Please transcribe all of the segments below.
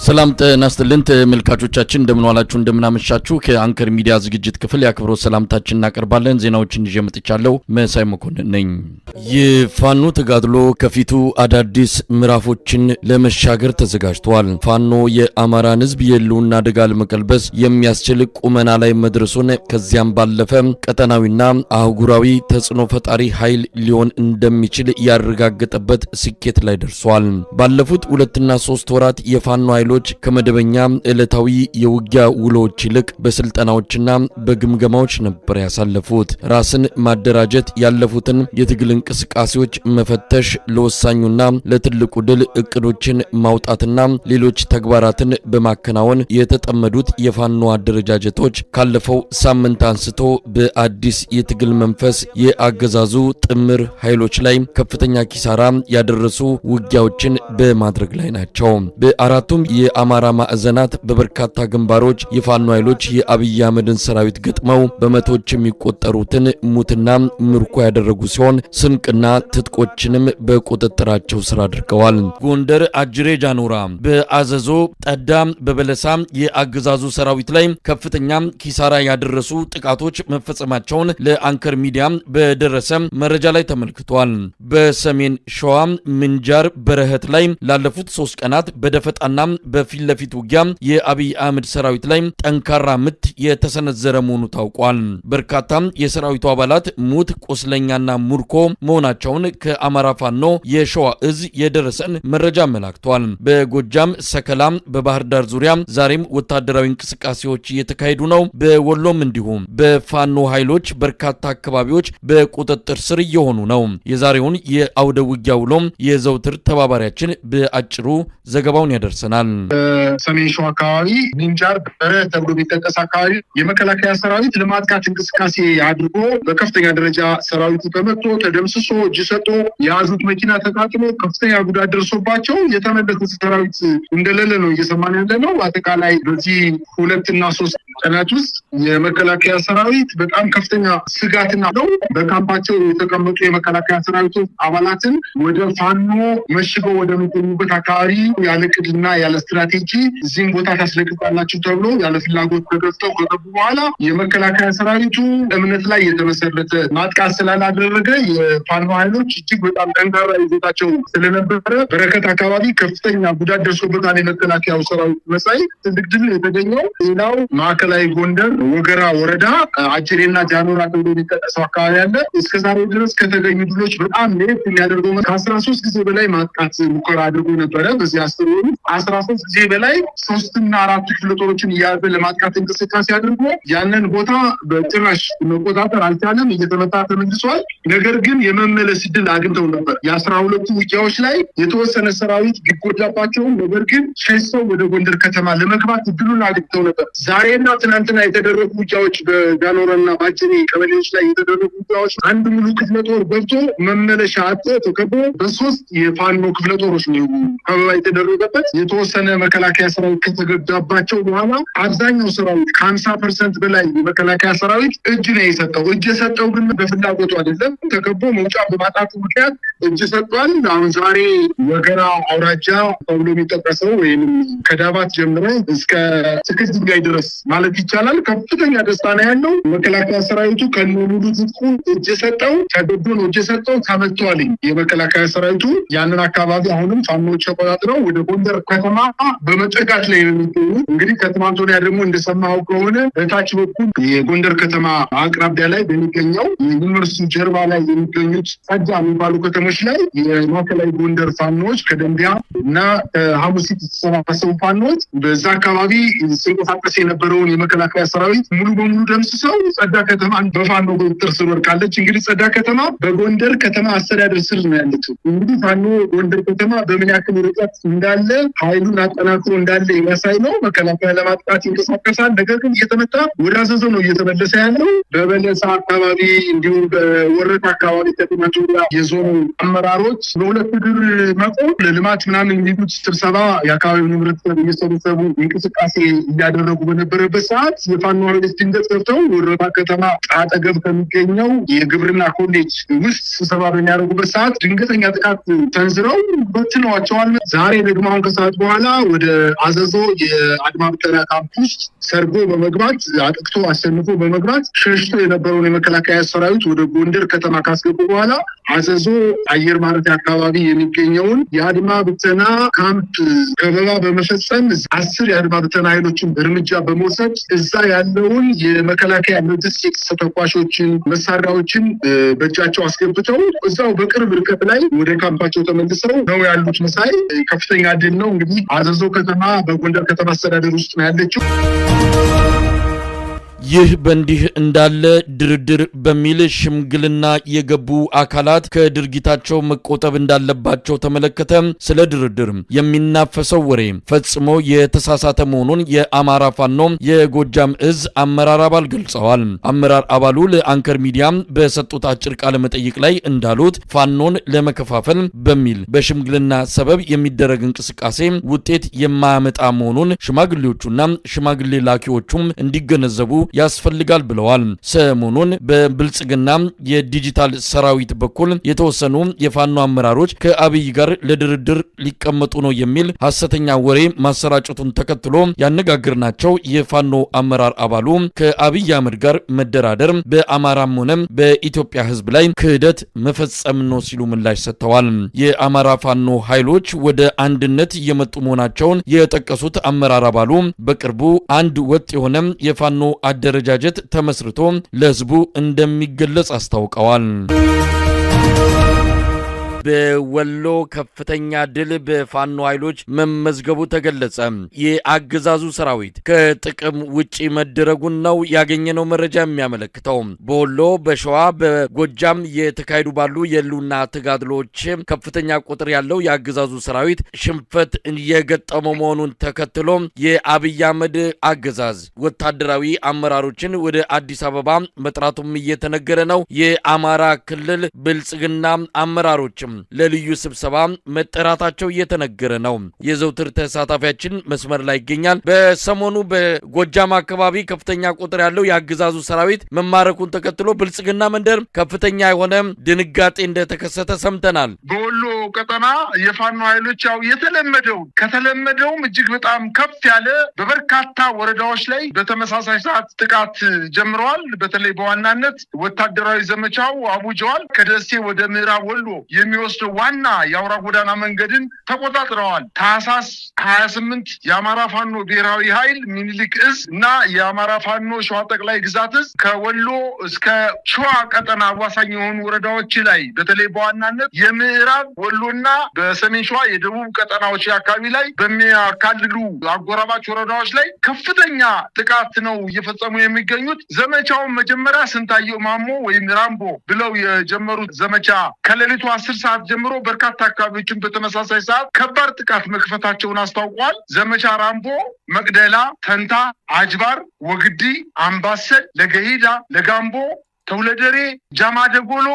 ሰላም ጤና ይስጥልን ተመልካቾቻችን፣ እንደምን ዋላችሁ፣ እንደምን አመሻችሁ። ከአንከር ሚዲያ ዝግጅት ክፍል የአክብሮት ሰላምታችን እናቀርባለን። ዜናዎችን ይዤ መጥቻለሁ። መሳይ መኮንን ነኝ። የፋኖ ተጋድሎ ከፊቱ አዳዲስ ምዕራፎችን ለመሻገር ተዘጋጅቷል። ፋኖ የአማራን ሕዝብ የህልውና አደጋ ለመቀልበስ የሚያስችል ቁመና ላይ መድረሱን ከዚያም ባለፈ ቀጠናዊና አህጉራዊ ተጽዕኖ ፈጣሪ ኃይል ሊሆን እንደሚችል ያረጋገጠበት ስኬት ላይ ደርሷል። ባለፉት 2 እና 3 ወራት የፋኖ ኃይሎች ከመደበኛ ዕለታዊ የውጊያ ውሎዎች ይልቅ በስልጠናዎችና በግምገማዎች ነበር ያሳለፉት። ራስን ማደራጀት፣ ያለፉትን የትግል እንቅስቃሴዎች መፈተሽ፣ ለወሳኙና ለትልቁ ድል እቅዶችን ማውጣትና ሌሎች ተግባራትን በማከናወን የተጠመዱት የፋኖ አደረጃጀቶች ካለፈው ሳምንት አንስቶ በአዲስ የትግል መንፈስ የአገዛዙ ጥምር ኃይሎች ላይ ከፍተኛ ኪሳራ ያደረሱ ውጊያዎችን በማድረግ ላይ ናቸው። በአራቱም የአማራ ማዕዘናት በበርካታ ግንባሮች የፋኖ ኃይሎች የአብይ አህመድን ሰራዊት ገጥመው በመቶዎች የሚቆጠሩትን ሙትና ምርኮ ያደረጉ ሲሆን ስንቅና ትጥቆችንም በቁጥጥራቸው ስር አድርገዋል። ጎንደር አጅሬ ጃኖራ፣ በአዘዞ ጠዳ፣ በበለሳ የአገዛዙ ሰራዊት ላይ ከፍተኛ ኪሳራ ያደረሱ ጥቃቶች መፈጸማቸውን ለአንከር ሚዲያ በደረሰ መረጃ ላይ ተመልክቷል። በሰሜን ሸዋ ምንጃር በረኸት ላይ ላለፉት 3 ቀናት በደፈጣና በፊት ለፊት ውጊያ የአብይ አህመድ ሰራዊት ላይ ጠንካራ ምት የተሰነዘረ መሆኑ ታውቋል። በርካታ የሰራዊቱ አባላት ሙት፣ ቁስለኛና ሙርኮ መሆናቸውን ከአማራ ፋኖ የሸዋ እዝ የደረሰን መረጃ አመላክቷል። በጎጃም ሰከላ፣ በባህር ዳር ዙሪያ ዛሬም ወታደራዊ እንቅስቃሴዎች እየተካሄዱ ነው። በወሎም እንዲሁም በፋኖ ኃይሎች በርካታ አካባቢዎች በቁጥጥር ስር እየሆኑ ነው። የዛሬውን የአውደ ውጊያ ውሎም የዘውትር ተባባሪያችን በአጭሩ ዘገባውን ያደርሰናል። ሰሜን ሸዋ አካባቢ ምንጃር በረ ተብሎ የሚጠቀስ አካባቢ የመከላከያ ሰራዊት ለማጥቃት እንቅስቃሴ አድርጎ በከፍተኛ ደረጃ ሰራዊቱ ተመቶ ተደምስሶ እጅ ሰጥቶ የያዙት መኪና ተቃጥሎ ከፍተኛ ጉዳት ደርሶባቸው የተመለሰ ሰራዊት እንደሌለ ነው እየሰማን ያለ ነው። አጠቃላይ በዚህ 2 እና 3 ቀናት ውስጥ የመከላከያ ሰራዊት በጣም ከፍተኛ ስጋትና ነው። በካምፓቸው የተቀመጡ የመከላከያ ሰራዊቱ አባላትን ወደ ፋኖ መሽገው ወደሚገኙበት አካባቢ ያለ ዕቅድና ያለ ስትራቴጂ እዚህም ቦታ ታስለቅቃላችሁ ተብሎ ያለ ፍላጎት ተገፍተው ከገቡ በኋላ የመከላከያ ሰራዊቱ እምነት ላይ የተመሰረተ ማጥቃት ስላላደረገ የፋኖ ኃይሎች እጅግ በጣም ጠንካራ ይዞታቸው ስለነበረ በረከት አካባቢ ከፍተኛ ጉዳት ደርሶበታል። የመከላከያው ሰራዊት መሳይ ትልቅ ድል የተገኘው። ሌላው ማዕከላዊ ጎንደር ወገራ ወረዳ አጅሬና ጃኖራ ተብሎ የሚጠቀሰው አካባቢ አለ። እስከዛሬ ድረስ ከተገኙ ድሎች በጣም ለየት የሚያደርገው ከ13 ጊዜ በላይ ማጥቃት ሙከራ አድርጎ ነበረ። በዚህ 10 ወሩ 13 ጊዜ በላይ ሶስትና አራት ክፍለ ጦሮችን እያያዘ ለማጥቃት እንቅስቃሴ አድርጎ ያንን ቦታ በጭራሽ መቆጣጠር አልቻለም። እየተመታ ተመልሷል። ነገር ግን የመመለስ እድል አግኝተው ነበር። የ12ቱ ውጊያዎች ላይ የተወሰነ ሰራዊት ቢጎዳባቸውም ነገር ግን ሸሽተው ወደ ጎንደር ከተማ ለመግባት እድሉን አግኝተው ነበር። ዛሬና ትናንትና የተደረጉ ውጊያዎች በጃኖራና በአጅሬ ቀበሌዎች ላይ የተደረጉ ውጊያዎች አንድ ሙሉ ክፍለ ጦር ገብቶ መመለሻ አጥቶ ተከቦ በሶስት የፋኖ ክፍለ ጦሮች ነው ከበባ የተደረገበት። የተወሰነ መከላከያ ሰራዊት ከተገዳባቸው በኋላ አብዛኛው ሰራዊት ከ50% በላይ የመከላከያ ሰራዊት እጅ ነው የሰጠው። እጅ የሰጠው ግን በፍላጎቱ አይደለም። ተከቦ መውጫ በማጣቱ ምክንያት እጅ ሰጥቷል። አሁን ዛሬ ወገራ አውራጃ ተብሎ የሚጠቀሰው ወይም ከዳባት ጀምሮ እስከ ትክዝ ድንጋይ ድረስ ማለት ይቻላል ከፍተኛ ደስታ ነው ያለው። መከላከያ ሰራዊቱ ከነሙሉ ትጥቁ እጅ የሰጠው ተገዶ ነው እጅ የሰጠው፣ ተመቷል። የመከላከያ ሰራዊቱ ያንን አካባቢ አሁንም ፋኖዎች ተቆጣጥረው ወደ ጎንደር ከተማ በመጠጋት ላይ ነው የሚገኙ። እንግዲህ ከትናንት ወዲያ ደግሞ እንደሰማኸው ከሆነ በታች በኩል የጎንደር ከተማ አቅራቢያ ላይ በሚገኘው የዩኒቨርሲቲ ጀርባ ላይ የሚገኙት ጸጃ የሚባሉ ከተሞች ላይ የማዕከላዊ ጎንደር ፋኖዎች ከደንቢያ እና ከሐሙሲት የተሰባሰቡ ፋኖዎች በዛ አካባቢ ሲንቀሳቀስ የነበረውን የመከላከያ ሰራዊት ሙሉ በሙሉ ደምስሰው ጸዳ ከተማ በፋኖ ቁጥጥር ስር ወድቃለች። እንግዲህ ጸዳ ከተማ በጎንደር ከተማ አስተዳደር ስር ነው ያለችው። እንግዲህ ፋኖ ጎንደር ከተማ በምን ያክል ርቀት እንዳለ ኃይሉን አጠናክሮ እንዳለ የሚያሳይ ነው። መከላከያ ለማጥቃት ይንቀሳቀሳል። ነገር ግን እየተመታ ወደ አዘዞ ነው እየተመለሰ ያለው። በበለሳ አካባቢ እንዲሁም በወረታ አካባቢ ከትናንት ወዲያ የዞኑ አመራሮች በሁለት እግር መቆም ለልማት ምናምን የሚሉት ስብሰባ የአካባቢውን ህብረተሰብ እየሰበሰቡ እንቅስቃሴ እያደረጉ በነበረበት ሰዓት የፋኖ ኃይሎች ድንገት ገብተው ወረታ ከተማ አጠገብ ከሚገኘው የግብርና ኮሌጅ ውስጥ ስብሰባ በሚያደርጉበት ሰዓት ድንገተኛ ጥቃት ሰንዝረው በትነዋቸዋል። ዛሬ ደግሞ አሁን ከሰዓት በኋላ ወደ አዘዞ የአድማ ብተና ካምፕ ውስጥ ሰርጎ በመግባት አጥቅቶ አሸንፎ በመግባት ሸሽቶ የነበረውን የመከላከያ ሰራዊት ወደ ጎንደር ከተማ ካስገቡ በኋላ አዘዞ አየር ማረፊያ አካባቢ የሚገኘውን የአድማ ብተና ካምፕ ከበባ በመፈጸም 10 የአድማ ብተና ኃይሎችን እርምጃ በመውሰድ እዛ ያለውን የመከላከያ ሎጂስቲክስ ተተኳሾችን፣ መሳሪያዎችን በእጃቸው አስገብተው እዛው በቅርብ ርቀት ላይ ወደ ካምፓቸው ተመልሰው ነው ያሉት። መሳይ፣ ከፍተኛ ድል ነው። እንግዲህ አዘዞ ከተማ በጎንደር ከተማ አስተዳደር ውስጥ ነው ያለችው። ይህ በእንዲህ እንዳለ ድርድር በሚል ሽምግልና የገቡ አካላት ከድርጊታቸው መቆጠብ እንዳለባቸው ተመለከተ። ስለ ድርድር የሚናፈሰው ወሬ ፈጽሞ የተሳሳተ መሆኑን የአማራ ፋኖ የጎጃም እዝ አመራር አባል ገልጸዋል። አመራር አባሉ ለአንከር ሚዲያ በሰጡት አጭር ቃለ መጠይቅ ላይ እንዳሉት ፋኖን ለመከፋፈል በሚል በሽምግልና ሰበብ የሚደረግ እንቅስቃሴ ውጤት የማያመጣ መሆኑን ሽማግሌዎቹና ሽማግሌ ላኪዎቹም እንዲገነዘቡ ያስፈልጋል ብለዋል። ሰሞኑን በብልጽግና የዲጂታል ሰራዊት በኩል የተወሰኑ የፋኖ አመራሮች ከአብይ ጋር ለድርድር ሊቀመጡ ነው የሚል ሐሰተኛ ወሬ ማሰራጨቱን ተከትሎ ያነጋገርናቸው የፋኖ አመራር አባሉ ከአብይ አህመድ ጋር መደራደር በአማራም ሆነ በኢትዮጵያ ሕዝብ ላይ ክህደት መፈጸም ነው ሲሉ ምላሽ ሰጥተዋል። የአማራ ፋኖ ኃይሎች ወደ አንድነት እየመጡ መሆናቸውን የጠቀሱት አመራር አባሉ በቅርቡ አንድ ወጥ የሆነ የፋኖ አደረጃጀት ተመስርቶ ለህዝቡ እንደሚገለጽ አስታውቀዋል። በወሎ ከፍተኛ ድል በፋኖ ኃይሎች መመዝገቡ ተገለጸ። የአገዛዙ ሰራዊት ከጥቅም ውጪ መደረጉን ነው ያገኘነው መረጃ የሚያመለክተው። በወሎ፣ በሸዋ፣ በጎጃም የተካሄዱ ባሉ የህልውና ተጋድሎች ከፍተኛ ቁጥር ያለው የአገዛዙ ሰራዊት ሽንፈት የገጠመው መሆኑን ተከትሎ የአብይ አህመድ አገዛዝ ወታደራዊ አመራሮችን ወደ አዲስ አበባ መጥራቱም እየተነገረ ነው። የአማራ ክልል ብልጽግና አመራሮችም ለልዩ ስብሰባ መጠራታቸው እየተነገረ ነው። የዘውትር ተሳታፊያችን መስመር ላይ ይገኛል። በሰሞኑ በጎጃም አካባቢ ከፍተኛ ቁጥር ያለው የአገዛዙ ሰራዊት መማረኩን ተከትሎ ብልጽግና መንደር ከፍተኛ የሆነ ድንጋጤ እንደተከሰተ ሰምተናል። በወሎ ቀጠና የፋኖ ኃይሎች ያው የተለመደው ከተለመደውም እጅግ በጣም ከፍ ያለ በበርካታ ወረዳዎች ላይ በተመሳሳይ ሰዓት ጥቃት ጀምረዋል። በተለይ በዋናነት ወታደራዊ ዘመቻው አውጀዋል። ከደሴ ወደ ምዕራብ ወሎ የሚወስደው ዋና የአውራ ጎዳና መንገድን ተቆጣጥረዋል። ታህሳስ 28 የአማራ ፋኖ ብሔራዊ ኃይል ሚኒሊክ እዝ እና የአማራ ፋኖ ሸዋ ጠቅላይ ግዛት እዝ ከወሎ እስከ ሸዋ ቀጠና አዋሳኝ የሆኑ ወረዳዎች ላይ በተለይ በዋናነት የምዕራብ ወሎና በሰሜን ሸዋ የደቡብ ቀጠናዎች አካባቢ ላይ በሚያካልሉ አጎራባች ወረዳዎች ላይ ከፍተኛ ጥቃት ነው እየፈጸሙ የሚገኙት። ዘመቻውን መጀመሪያ ስንታየው ማሞ ወይም ራምቦ ብለው የጀመሩት ዘመቻ ከሌሊቱ 10 ሰዓት ጀምሮ በርካታ አካባቢዎችን በተመሳሳይ ሰዓት ከባድ ጥቃት መክፈታቸውን አስታውቋል። ዘመቻ ራምቦ መቅደላ፣ ተንታ፣ አጅባር፣ ወግዲ፣ አምባሰል፣ ለገሂዳ፣ ለጋምቦ፣ ተውለደሬ፣ ጃማ ደጎሎ፣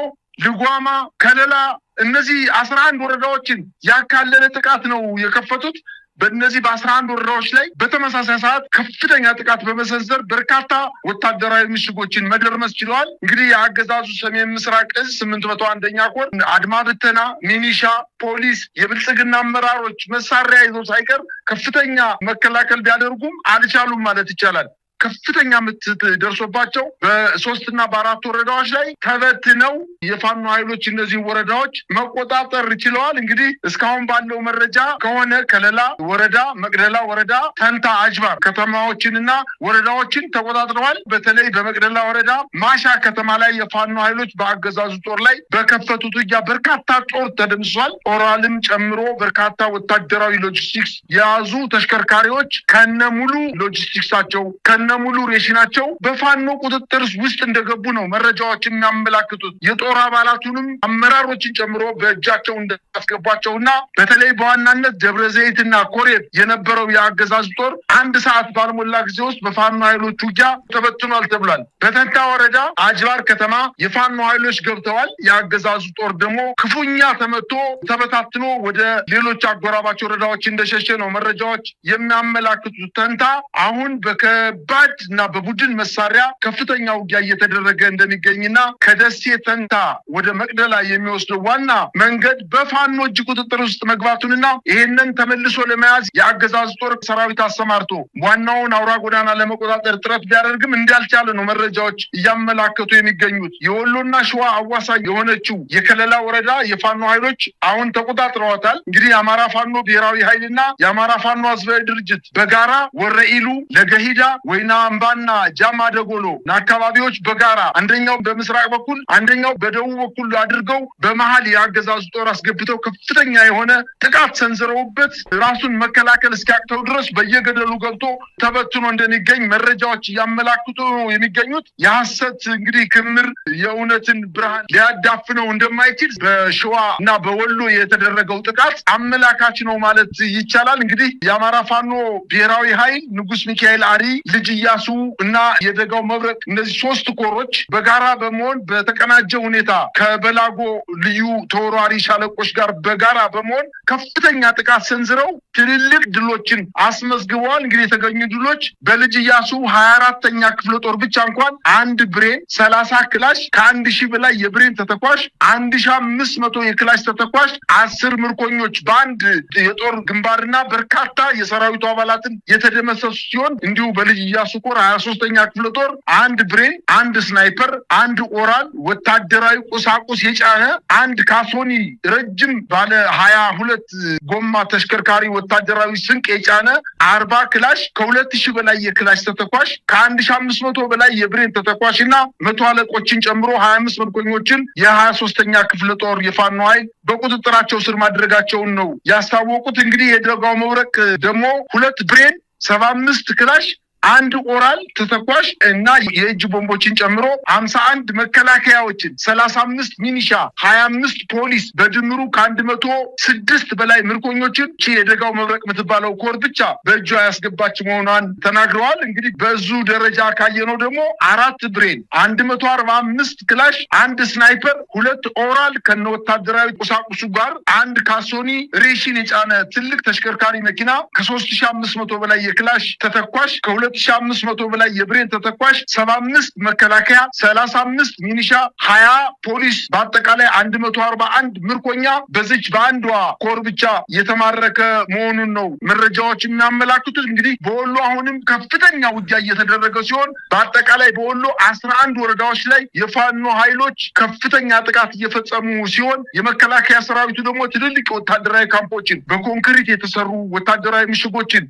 ልጓማ፣ ከለላ እነዚህ 11 ወረዳዎችን ያካለለ ጥቃት ነው የከፈቱት። በእነዚህ በ11 ወረዳዎች ላይ በተመሳሳይ ሰዓት ከፍተኛ ጥቃት በመሰንዘር በርካታ ወታደራዊ ምሽጎችን መደርመስ ችለዋል። እንግዲህ የአገዛዙ ሰሜን ምስራቅ እዝ 801ኛ ኮር አድማ ብተና፣ ሚኒሻ፣ ፖሊስ፣ የብልጽግና አመራሮች መሳሪያ ይዘው ሳይቀር ከፍተኛ መከላከል ቢያደርጉም አልቻሉም ማለት ይቻላል። ከፍተኛ ምት ደርሶባቸው በ3 እና በ4 ወረዳዎች ላይ ተበትነው የፋኖ ኃይሎች እነዚህ ወረዳዎች መቆጣጠር ችለዋል። እንግዲህ እስካሁን ባለው መረጃ ከሆነ ከለላ ወረዳ፣ መቅደላ ወረዳ፣ ተንታ፣ አጅባር ከተማዎችንና ወረዳዎችን ተቆጣጥረዋል። በተለይ በመቅደላ ወረዳ ማሻ ከተማ ላይ የፋኖ ኃይሎች በአገዛዙ ጦር ላይ በከፈቱት ውጊያ በርካታ ጦር ተደምስሷል። ኦራልም ጨምሮ በርካታ ወታደራዊ ሎጂስቲክስ የያዙ ተሽከርካሪዎች ከነሙሉ ሎጂስቲክሳቸው ከነሙሉ ሬሽናቸው በፋኖ ቁጥጥር ውስጥ እንደገቡ ነው መረጃዎች የሚያመላክቱት። የጦር አባላቱንም አመራሮችን ጨምሮ በእጃቸው እንዳስገቧቸውና በተለይ በዋናነት ደብረ ዘይትና ኮሬብ የነበረው የአገዛዙ ጦር አንድ ሰዓት ባልሞላ ጊዜ ውስጥ በፋኖ ኃይሎች ውጊያ ተበትኗል ተብሏል። በተንታ ወረዳ አጅባር ከተማ የፋኖ ኃይሎች ገብተዋል። የአገዛዙ ጦር ደግሞ ክፉኛ ተመቶ ተበታትኖ ወደ ሌሎች አጎራባች ወረዳዎች እንደሸሸ ነው መረጃዎች የሚያመላክቱት። ተንታ አሁን በከባድ በከባድ እና በቡድን መሳሪያ ከፍተኛ ውጊያ እየተደረገ እንደሚገኝና ከደሴ ተንታ ወደ መቅደላ የሚወስደው ዋና መንገድ በፋኖ እጅ ቁጥጥር ውስጥ መግባቱንና ይህንን ተመልሶ ለመያዝ የአገዛዙ ጦር ሰራዊት አሰማርቶ ዋናውን አውራ ጎዳና ለመቆጣጠር ጥረት ቢያደርግም እንዳልቻለ ነው መረጃዎች እያመላከቱ የሚገኙት። የወሎና ሸዋ አዋሳኝ የሆነችው የከለላ ወረዳ የፋኖ ኃይሎች አሁን ተቆጣጥረዋታል። እንግዲህ የአማራ ፋኖ ብሔራዊ ኃይልና የአማራ ፋኖ ህዝባዊ ድርጅት በጋራ ወረኢሉ፣ ለገሂዳ፣ ወይና አምባና ጃማ ደጎሎ አካባቢዎች በጋራ አንደኛው በምስራቅ በኩል አንደኛው በደቡብ በኩል አድርገው በመሀል የአገዛዙ ጦር አስገብተው ከፍተኛ የሆነ ጥቃት ሰንዝረውበት ራሱን መከላከል እስኪያቅተው ድረስ በየገደሉ ገብቶ ተበትኖ እንደሚገኝ መረጃዎች እያመላክቱ ነው የሚገኙት። የሐሰት እንግዲህ ክምር የእውነትን ብርሃን ሊያዳፍነው እንደማይችል በሸዋ እና በወሎ የተደረገው ጥቃት አመላካች ነው ማለት ይቻላል። እንግዲህ የአማራ ፋኖ ብሔራዊ ኃይል ንጉስ ሚካኤል አሪ፣ ልጅ እያሱ እና የደጋው መብረቅ እነዚህ ሶስት ኮሮች በጋራ በመሆን በተቀናጀ ሁኔታ ከበላጎ ልዩ ተወርዋሪ ሻለቆች ጋር በጋራ በመሆን ከፍተኛ ጥቃት ሰንዝረው ትልልቅ ድሎችን አስመዝግበዋል። እንግዲህ የተገኙ ድሎች በልጅ እያሱ 24ኛ ክፍለ ጦር ብቻ እንኳን 1 ብሬን፣ 30 ክላሽ፣ ከ1000 በላይ የብሬን ተተኳሽ፣ 1500 የክላሽ ተተኳሽ፣ 10 ምርኮኞች በአንድ የጦር ግንባርና በርካታ የሰራዊቱ አባላትን የተደመሰሱ ሲሆን እንዲሁ በልጅ እያሱ ኮር 23ኛ ክፍለ ጦር 1 ብሬን፣ 1 ስናይፐር፣ 1 ኦራል ወታደራዊ ቁሳቁስ የጫነ 1 ካሶኒ ረጅም ባለ 22 ጎማ ተሽከርካሪ ወታደራዊ ስንቅ የጫነ 40 ክላሽ፣ ከ2000 በላይ የክላሽ ተተኳሽ፣ ከ1500 በላይ የብሬን ተተኳሽ እና 100 አለቆችን ጨምሮ 25 ምርኮኞችን የ23ኛ ክፍለ ጦር የፋኖ ኃይል በቁጥጥራቸው ስር ማድረጋቸውን ነው ያስታወቁት። እንግዲህ የደጋው መብረቅ ደግሞ 2 ብሬን፣ 75 ክላሽ፣ 1 ኦራል ተተኳሽ እና የእጅ ቦምቦችን ጨምሮ 51 መከላከያዎችን፣ 35 ሚኒሻ፣ 25 ፖሊስ በድምሩ ከ106 በላይ ምርኮኞችን የደጋው መብረቅ የምትባለው ኮር ብቻ በእጇ ያስገባች መሆኗን ተናግረዋል። እንግዲህ በዙ ደረጃ ካየነው ደግሞ 4 ብሬን፣ 145 ክላሽ፣ 1 ስናይፐር፣ 2 ኦራል ከነወታደራዊ ቁሳቁሱ ጋር 1 ካሶኒ ሬሽን የጫነ ትልቅ ተሽከርካሪ መኪና ከ3500 በላይ የክላሽ ተተኳሽ፣ ከ2500 በላይ የብሬን ተተኳሽ፣ 75 መከላከያ፣ 35 ሚኒሻ፣ 20 ፖሊስ በአጠቃላይ 141 ምርኮኛ በዚች በአንዷ ኮር ብቻ የተማረከ መሆኑን ነው መረጃዎች የሚያመላክቱት። እንግዲህ በወሎ አሁንም ከፍተኛ ውጊያ እየተደረገ ሲሆን በአጠቃላይ በወሎ 11 ወረዳዎች ላይ የፋኖ ኃይሎች ከፍተኛ ጥቃት እየፈጸሙ ሲሆን የመከላከያ ሰራዊቱ ደግሞ ትልልቅ ወታደራዊ ካምፖችን በኮንክሪት የተሰሩ ወታደራዊ ምሽጎችን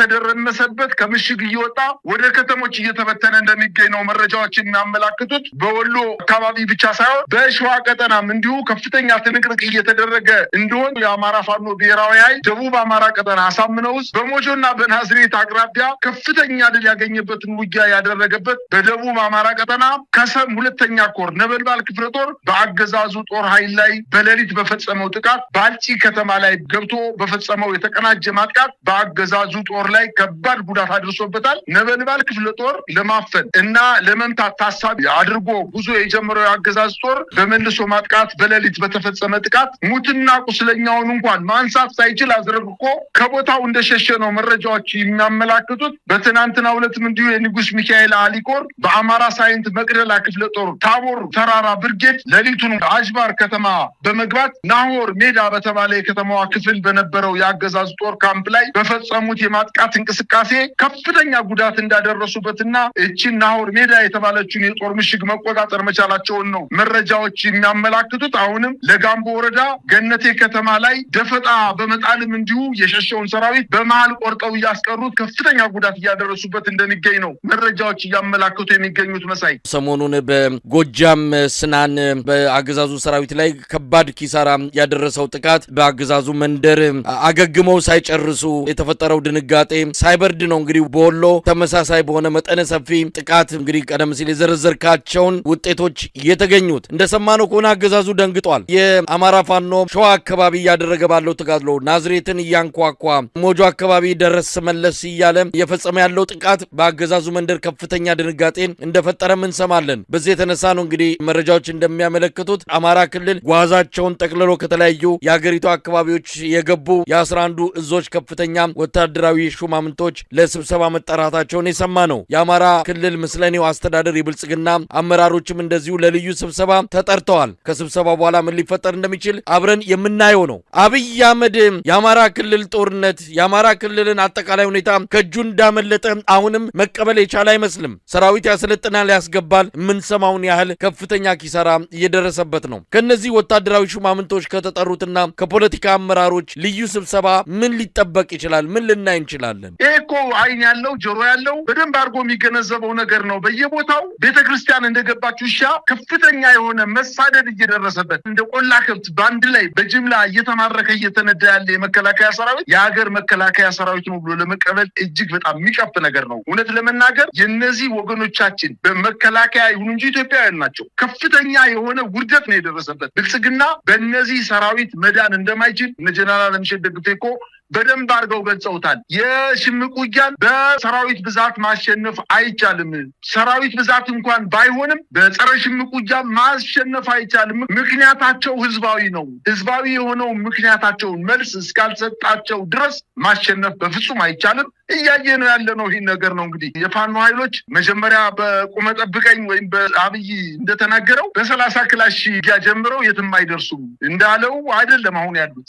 እየተደረመሰበት ከምሽግ እየወጣ ወደ ከተሞች እየተበተነ እንደሚገኝ ነው መረጃዎች የሚያመላክቱት። በወሎ አካባቢ ብቻ ሳይሆን በሸዋ ቀጠናም እንዲሁ ከፍተኛ ትንቅንቅ እየተደረገ እንደሆነ የአማራ ፋኖ ብሔራዊ ኃይል ደቡብ አማራ ቀጠና አሳምነው ውስጥ በሞጆና በናዝሬት አቅራቢያ ከፍተኛ ድል ያገኘበትን ውጊያ ያደረገበት በደቡብ አማራ ቀጠና ከሰም 2ኛ ኮር ነበልባል ክፍለ ጦር በአገዛዙ ጦር ኃይል ላይ በሌሊት በፈጸመው ጥቃት ባልጪ ከተማ ላይ ገብቶ በፈጸመው የተቀናጀ ማጥቃት በአገዛዙ ጦር ላይ ከባድ ጉዳት አድርሶበታል። ነበልባል ክፍለ ጦር ለማፈን እና ለመምታት ታሳቢ አድርጎ ጉዞ የጀመረው የአገዛዝ ጦር በመልሶ ማጥቃት በሌሊት በተፈጸመ ጥቃት ሙትና ቁስለኛውን እንኳን ማንሳት ሳይችል አዝረክርኮ ከቦታው እንደሸሸ ነው መረጃዎች የሚያመላክቱት። በትናንትናው ዕለትም እንዲሁ የንጉስ ሚካኤል አሊ ኮር በአማራ ሳይንት መቅደላ ክፍለ ጦር ታቦር ተራራ ብርጌድ ሌሊቱን አጅባር ከተማ በመግባት ናሆር ሜዳ በተባለ የከተማዋ ክፍል በነበረው የአገዛዝ ጦር ካምፕ ላይ በፈጸሙት የማጥቃት እንቅስቃሴ ከፍተኛ ጉዳት እንዳደረሱበትና እቺን ናሆር ሜዳ የተባለችውን የጦር ምሽግ መቆጣጠር መቻላቸውን ነው መረጃዎች የሚያመላክቱት። አሁንም ለጋምቦ ወረዳ ገነቴ ከተማ ላይ ደፈጣ በመጣልም እንዲሁ የሸሸውን ሰራዊት በመሃል ቆርጠው እያስቀሩት ከፍተኛ ጉዳት እያደረሱበት እንደሚገኝ ነው መረጃዎች እያመላክቱ የሚገኙት። መሳይ፣ ሰሞኑን በጎጃም ስናን በአገዛዙ ሰራዊት ላይ ከባድ ኪሳራ ያደረሰው ጥቃት በአገዛዙ መንደር አገግመው ሳይጨርሱ የተፈጠረው ድንጋጤ ሳይበርድ ነው እንግዲህ በወሎ ተመሳሳይ በሆነ መጠነ ሰፊ ጥቃት እንግዲህ ቀደም ሲል የዘረዘርካቸውን ውጤቶች የተገኙት። እንደሰማነው ከሆነ አገዛዙ ደንግጧል። የአማራ ፋኖ ሸዋ አካባቢ እያደረገ ባለው ተጋድሎ ናዝሬትን እያንኳኳ ሞጆ አካባቢ ደረስ መለስ እያለ እየፈጸመ ያለው ጥቃት በአገዛዙ መንደር ከፍተኛ ድንጋጤን እንደፈጠረም እንሰማለን። በዚህ የተነሳ ነው እንግዲህ መረጃዎች እንደሚያመለክቱት አማራ ክልል ጓዛቸውን ጠቅልሎ ከተለያዩ የሀገሪቱ አካባቢዎች የገቡ የ11ዱ እዞች ከፍተኛ ወታደራዊ ሹማምንቶች ለስብሰባ መጠራታቸው መጠራታቸውን የሰማ ነው። የአማራ ክልል ምስለኔው አስተዳደር የብልጽግና አመራሮችም እንደዚሁ ለልዩ ስብሰባ ተጠርተዋል። ከስብሰባ በኋላ ምን ሊፈጠር እንደሚችል አብረን የምናየው ነው። አብይ አህመድ የአማራ ክልል ጦርነት፣ የአማራ ክልልን አጠቃላይ ሁኔታ ከእጁ እንዳመለጠ አሁንም መቀበል የቻለ አይመስልም። ሰራዊት ያሰለጥናል፣ ያስገባል። የምንሰማውን ያህል ከፍተኛ ኪሳራ እየደረሰበት ነው። ከነዚህ ወታደራዊ ሹማምንቶች ከተጠሩትና ከፖለቲካ አመራሮች ልዩ ስብሰባ ምን ሊጠበቅ ይችላል? ምን ልናይ እንችላለን? ይህ እኮ አይን ያለው ጆሮ ያለው በደንብ አድርጎ የሚገነዘበው ነገር ነው። በየቦታው ቤተክርስቲያን እንደገባች ውሻ ከፍተኛ የሆነ መሳደድ እየደረሰበት፣ እንደ ቆላ ከብት በአንድ ላይ በጅምላ እየተማረከ እየተነዳ ያለ የመከላከያ ሰራዊት የሀገር መከላከያ ሰራዊት ነው ብሎ ለመቀበል እጅግ በጣም የሚቀፍ ነገር ነው። እውነት ለመናገር የነዚህ ወገኖቻችን በመከላከያ ይሁኑ እንጂ ኢትዮጵያውያን ናቸው። ከፍተኛ የሆነ ውርደት ነው የደረሰበት። ብልጽግና በእነዚህ ሰራዊት መዳን እንደማይችል እነ ጀነራል አለምሸት ደግፌ እኮ በደንብ አድርገው ገልጸውታል። የሽምቅ ውጊያን በሰራዊት ብዛት ማሸነፍ አይቻልም። ሰራዊት ብዛት እንኳን ባይሆንም በጸረ ሽምቅ ውጊያ ማሸነፍ አይቻልም። ምክንያታቸው ህዝባዊ ነው። ህዝባዊ የሆነው ምክንያታቸውን መልስ እስካልሰጣቸው ድረስ ማሸነፍ በፍጹም አይቻልም። እያየ ነው ያለ ነው። ይህን ነገር ነው እንግዲህ የፋኖ ኃይሎች መጀመሪያ በቁመ ጠብቀኝ ወይም በአብይ እንደተናገረው በ30 ክላሽ ውጊያ ጀምረው የትም አይደርሱም እንዳለው አይደለም አሁን ያሉት።